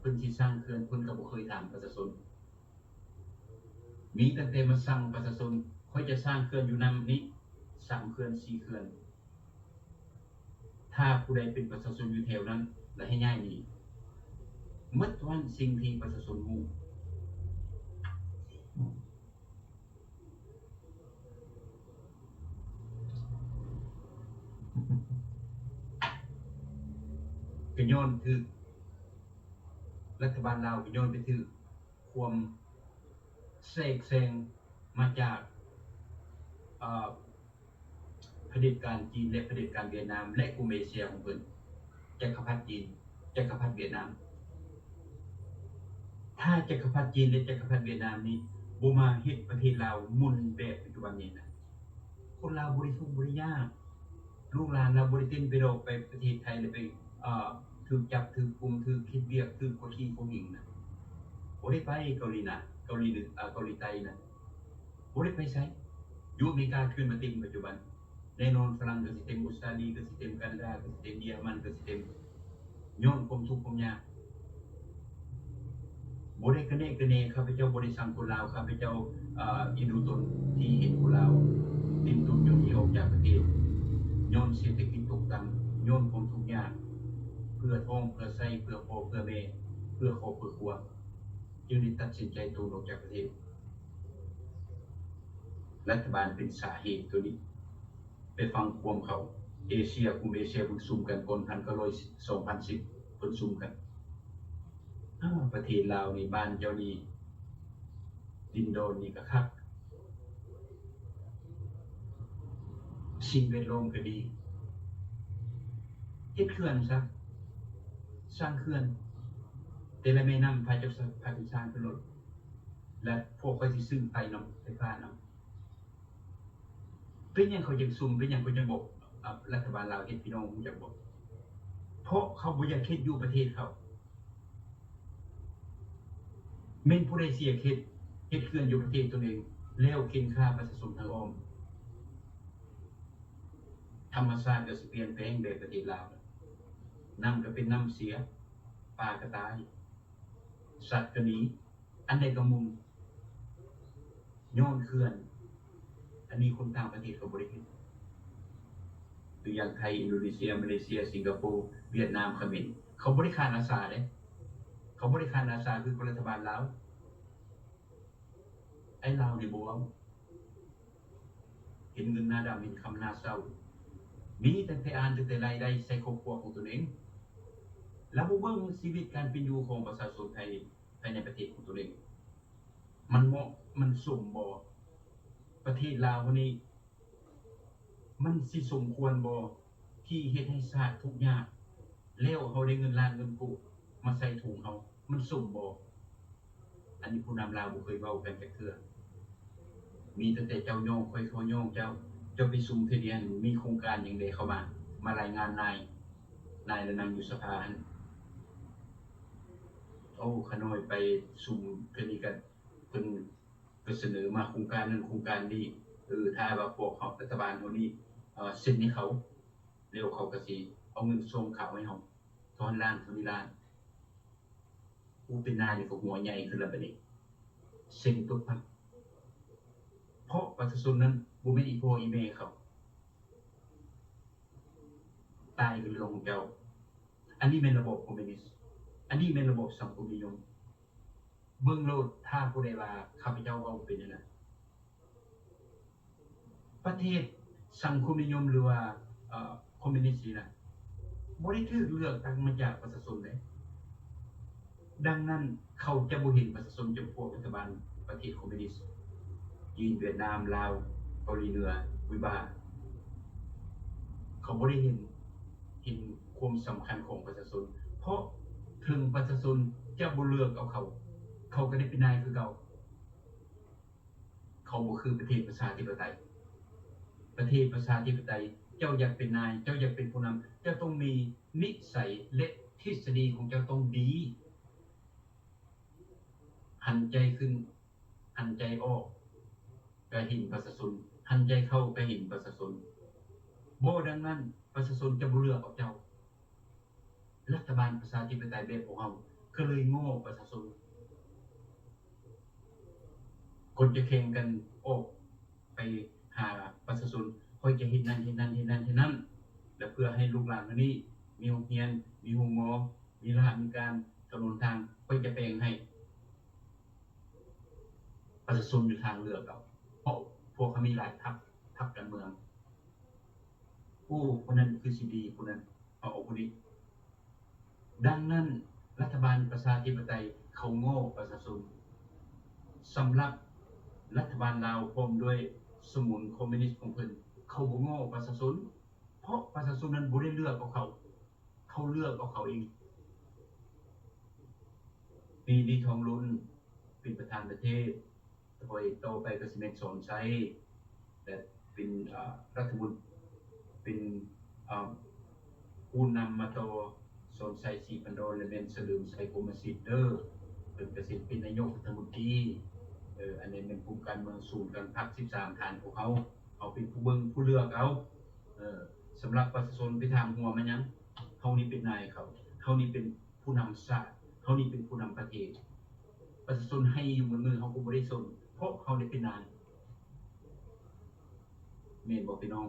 ພິ່ນຊິສ້າງເຂື່ອນ ເພິ່ນກໍບໍ່ເຄີຍຖາມປະຊາຊົນ. ມີຕັ້ງແຕ່ມາສັ່ງປະຊາຊົນ, ຂ້ອຍຈະສ້າງເຂື່ອນຢູ່ນຳນີ້ ສາມເຂື່ອນ ສີ່ເຂື່ອນ. ຖ້າຜູ້ໃດເປັນປະຊາຊົນຢູ່ແຖວນັ້ນ ລະໃຫ້ຍ້າຍໜີ. ໝົດທຸກຢ່າງ ສິ່ງທີ່ປະຊາຊົນຮູ້. ກໍຍ້ອນຖືກ ລັດຖະບານລາວກໍຍ້ອນໄປຖືກຄວາມແຊກແຊງມາຈາກ ເອີ ຜະເດັດການຈີນ ແລະ ຜະເດັດການຫວຽດນາມ ແລະ ກຸ່ມເອເຊຍຂອງເພິ່ນ, ຈັກກະພັດຈີນ ຈັກກະພັດຫວຽດນາມ. ຖ້າຈັກກະພັດຈີນ ແລະ ຈັກກະພັດຫວຽດນາມນີ້ ບໍ່ມາເຮັດປະເທດລາວໝຸ່ນແບບປັດຈຸບັນນີ້ນະ, ຄົນລາວບໍ່ໄດ້ທຸກບໍ່ໄດ້ຍາກ, ລູກຫຼານລາວບໍ່ໄດ້ເຕັມໄປດອກ ໄປປະເທດໄທ ແລ້ວໄປ ເອີ ຖືກຈັບ ຖືກກຸມ ຖືກເຮັດວຽກ ຖືກກົດຂີ່ຂົ່ມເຫງນະ, ບໍ່ໄດ້ໄປເກົາຫຼີນາ ເກົາຫຼີເໜືອ ເອີ ເກົາຫຼີໃຕ້ນະ, ບໍ່ໄດ້ໄປໃສ. ຢູ່ອາເມລິກາຂຶ້ນມາເຕັມປັດຈຸບັນ. ແນ່ນອນ ຝຣັ່ງກໍຊິເຕັມ, ອົດສະຕາລີກໍຊິເຕັມ, ການາດາກໍຊິເຕັມ, ເຢຍລະມັນກໍຊິເຕັມ, ຍ້ອນຄວາມທຸກຄວາມຍາກ. ບໍ່ໄດ້ກະແນກະແນ, ຂ້າພະເຈົ້າບໍ່ໄດ້ຊັງຄົນລາວ, ຂ້າພະເຈົ້າ ເອີ ເອັນດູຕົນທີ່ເຫັນຄົນລາວດີ້ນດົນຍົນໜີອອກຈາກປະເທດ ຍ້ອນເສດຖະກິດຕົກຕ່ຳ, ຍ້ອນຄວາມທຸກຍາກ, ເພື່ອທ້ອງເພື່ອໄສ້, ເພື່ອພໍ່ເພື່ອແມ່, ເພື່ອຄອບເພື່ອຄົວ, ຈຶ່ງໄດ້ຕັດສິນໃຈໂຕນອອກຈາກປະເທດ. ລັດຖະບານເປັນສາເຫດໂຕນີ້. ໄປຟັງຄວາມເຂົາ, ເອເຊຍ, ກຸ່ມເອເຊຍເພິ່ນຊຸມກັນກ່ອນ ພັນເກົ້າຮ້ອຍ ສອງພັນສິບ ເພິ່ນຊຸມກັນ. ອ້າວ ປະເທດລາວນີ້ ບ້ານເຈົ້ານີ້ ດິນດອນນີ້ກໍຄັກ, ສິ່ງແວດລ້ອມກໍດີ, ເຮັດເຂື່ອນຊະ, ສ້າງເຂື່ອນ ແຕ່ລະແມ່ນ້ຳ ພາເຈົ້າ ພາກັນສ້າງຂຶ້ນໂລດ, ແລະ ພວກຂ້ອຍຊິຊື້ໄຟນຳ ໄຟຟ້ານຳ. ເປັນຫຍັງເຂົາຈຶ່ງຊຸມ? ເປັນຫຍັງເຂົາຈຶ່ງບອກ ອາ ລັດຖະບານລາວເຮັດ ພີ່ນ້ອງຮູ້ຈັກບໍ່? ເພາະເຂົາບໍ່ຢາກເຮັດຢູ່ປະເທດເຂົາ. ແມ່ນຜູ້ໃດຊິຢາກເຮັດ, ເຮັດເຂື່ອນຢູ່ປະເທດຕົນເອງ ແລ້ວເຂັນຂ້າປະຊາຊົນທາງອ້ອມ. ທຳມະຊາດກໍຊິປ່ຽນແປງແບບປະເທດລາວ, ນ້ຳກໍເປັນນ້ຳເສຍ, ປາກໍຕາຍ, ສັດກໍໜີ. ອັນໃດກະມຸນ ຍ້ອນເຂື່ອນ. ອັນນີ້ຄົນຕ່າງປະເທດເຂົາບໍ່ໄດ້ເຮັດ. ຕົວຢ່າງ ໄທ, ອິນໂດເນເຊຍ, ມາເລເຊຍ, ສິງກະໂປ, ຫວຽດນາມ, ຂະເໝນ, ເຂົາບໍ່ໄດ້ຂາດອາສາເດ້. ເຂົາບໍ່ໄດ້ຂາດອາສາຄືກັບລັດຖະບານລາວ. ໄອ້ລາວນີ້ບໍ່ເວົ້າ. ເຫັນເງິນໜ້າດຳ, ເຫັນຄຳໜ້າເສົ້າ. ມີແຕ່ໄປອ່ານຕັ້ງແຕ່ລາຍໄດ້ໃສ່ຄອບຄົວຂອງຕົນເອງ. ລາວບໍ່ເບິ່ງຊີວິດການເປັນຢູ່ຂອງປະຊາຊົນໄທ ພາຍໃນປະເທດຂອງຕົນເອງ ມັນເໝາະ ມັນສົມບໍ່? ປະເທດລາວເຮົານີ້ ມັນຊິສົມຄວນບໍ່ ທີ່ເຮັດໃຫ້ຊາດທຸກຍາກ ແລ້ວເຮົາໄດ້ເງິນລ້ານເງິນໂກດມາໃສ່ຖົງເຮົາ? ມັນສົມບໍ່? ອັນນີ້ຜູ້ນຳລາວບໍ່ເຄີຍເວົ້າກັນຈັກເທື່ອ. ມີຕັ້ງແຕ່ເຈົ້າຍ້ອງຂ້ອຍ ຂ້ອຍຍ້ອງເຈົ້າ. ເຈົ້າໄປຊຸມເທື່ອນີ້ ມີໂຄງການຫຍັງແດ່ເຂົ້າມາ? ມາລາຍງານນາຍ, ນາຍລະນັ່ງຢູ່ສະພາຫັ້ນ. ໂອ້ ຂ້ານ້ອຍໄປຊຸມເທື່ອນີ້ກະ ເພິ່ນກະສະເໜີມາໂຄງການນັ້ນໂຄງການນີ້. ເອີ ຖ້າວ່າພວກເຮົາ ລັດຖະບານເຮົານີ້ ເອີ ເຊັນໃຫ້ເຂົາ ແລ້ວເຂົາກະຊິເອົາເງິນຊອງຂາວໃຫ້ເຮົາ ເທົ່ານັ້ນລ້ານ ເທົ່ານີ້ລ້ານ. ຜູ້ເປັນນາຍນີ້ກໍຫົວໃຫຍ່ຂຶ້ນລະບາດນີ້ ເຊັນປຶບປັບ. ເພາະປະຊາຊົນນັ້ນບໍ່ແມ່ນອີ່ພໍ່ອີ່ແມ່ເຂົາ. ຕາຍກໍເລື່ອງຂອງເຈົ້າ. ອັນນີ້ແມ່ນລະບອບຄອມມິວນິດ. ອັນນີ້ແມ່ນລະບອບສັງຄົມນິຍົມ. ເບິ່ງໂລດ ຖ້າຜູ້ໃດວ່າຂ້າພະເຈົ້າເວົ້າເປັນຫັ້ນນະ. ປະເທດສັງຄົມນິຍົມ ຫຼືວ່າ ເອີ ຄອມມິວນິດນີ້ນະ ບໍ່ໄດ້ຖືກເລືອກຕັ້ງມາຈາກປະຊາຊົນເດ້. ດັ່ງນັ້ນ ເຂົາຈະບໍ່ເຫັນປະຊາຊົນຈຳພວກລັດຖະບານປະເທດຄອມມິວນິດ ຈີນ, ຫວຽດນາມ, ລາວ, ເກົາຫຼີເໜືອ, ຄິວບາ. ເຂົາບໍ່ໄດ້ເຫັນ, ເຫັນຄວາມສຳຄັນຂອງປະຊາຊົນ. ເພາະເຖິງປະຊາຊົນຈະບໍ່ເລືອກເອົາເຂົາ, ເຂົາກໍໄດ້ເປັນນາຍຄືເກົ່າ. ເຂົາບໍ່ຄືປະເທດປະຊາທິປະໄຕ. ປະເທດປະຊາທິປະໄຕ ເຈົ້າຢາກເປັນນາຍ, ເຈົ້າຢາກເປັນຜູ້ນຳ, ເຈົ້າຕ້ອງມີນິໄສ ແລະ ທິດສະດີຂອງເຈົ້າຕ້ອງດີ. ຫັນໃຈຂຶ້ນ, ຫັນໃຈອອກ, ກະເຫັນປະຊາຊົນ, ຫັນໃຈເຂົ້າ, ກະເຫັນປະຊາຊົນ. ບໍ່ດັ່ງນັ້ນ, ປະຊາຊົນຈະບໍ່ເລືອກເອົາເຈົ້າ. ລັດຖະບານປະຊາທິປະໄຕແບບພວກເຮົາ ກໍເລີຍໂງ່ປະຊາຊົນ. ຄົນຈະແຂ່ງກັນອອກໄປຫາປະຊາຊົນ, ຂ້ອຍຈະເຮັດນັ້ນເຮັດນັ້ນເຮັດນັ້ນເຮັດນັ້ນ ແລະ ເພື່ອໃຫ້ລູກຫຼານເຮົານີ້ມີໂຮງຮຽນ, ມີໂຮງໝໍ, ມີລະຫະມີການ, ຖະໜົນທາງ ຂ້ອຍຈະແປງໃຫ້. ປະຊາຊົນຢູ່ທາງເລືອກເອົາ ເພາະພວກເຮົາມີຫຼາຍພັກ, ພັກການເມືອງ. ໂອ້ ຜູ້ນັ້ນຄືຊິດີ, ຜູ້ນັ້ນເອົາ ເອົາຜູ້ນີ້. ດັ່ງນັ້ນ ລັດຖະບານປະຊາທິປະໄຕເຂົາໂງ່ປະຊາຊົນ. ສຳລັບລັດຖະບານລາວພ້ອມດ້ວຍສະໝຸນຄອມມິວນິສຂອງເພິ່ນ ເຂົາບໍ່ໂງ່ປະຊາຊົນ ເພາະປະຊາຊົນນັ້ນບໍ່ໄດ້ເລືອກເອົາເຂົາ, ເຂົາເລືອກເອົາເຂົາເອງ. ປີ ລີ ທອງລຸນ ເປັນປະທານປະເທດ, ຕໍ່ໄປ ຕໍ່ໄປກໍຊິແມ່ນ ສອນໄຊ ແລະ ເປັນ ເອີ ລັດຖະມົນ ເປັນ ເອີ ຜູ້ນຳມາຕໍ່ ສອນໄຊ ສີພັນດອນ ແລະ ແມ່ນ ສະເຫຼີມໄຊ ກົມມະສິດເດີ, ເພິ່ນກໍຊິເປັນນາຍົກລັດຖະມົນຕີ. ເອີ ອັນນີ້ແມ່ນກຸ່ມການເມືອງສູນກາງພັກສິບສາມຖານຂອງເຮົາ, ເຮົາເປັນຜູ້ເບິ່ງຜູ້ເລືອກເອົາ. ເອີ ສຳລັບປະຊາຊົນໄປຖາມຫົວມາຫຍັງ? ເຮົານີ້ເປັນນາຍເຂົາ, ເຮົານີ້ເປັນຜູ້ນຳຊາດ, ເຮົານີ້ເປັນຜູ້ນຳປະເທດ. ປະຊາຊົນໄຫ້ຢູ່ໝົດມື້ ເຮົາກໍບໍ່ໄດ້ສົນ ເພາະເຮົາໄດ້ເປັນນາຍ. ແມ່ນບໍ່ພີ່ນ້ອງ?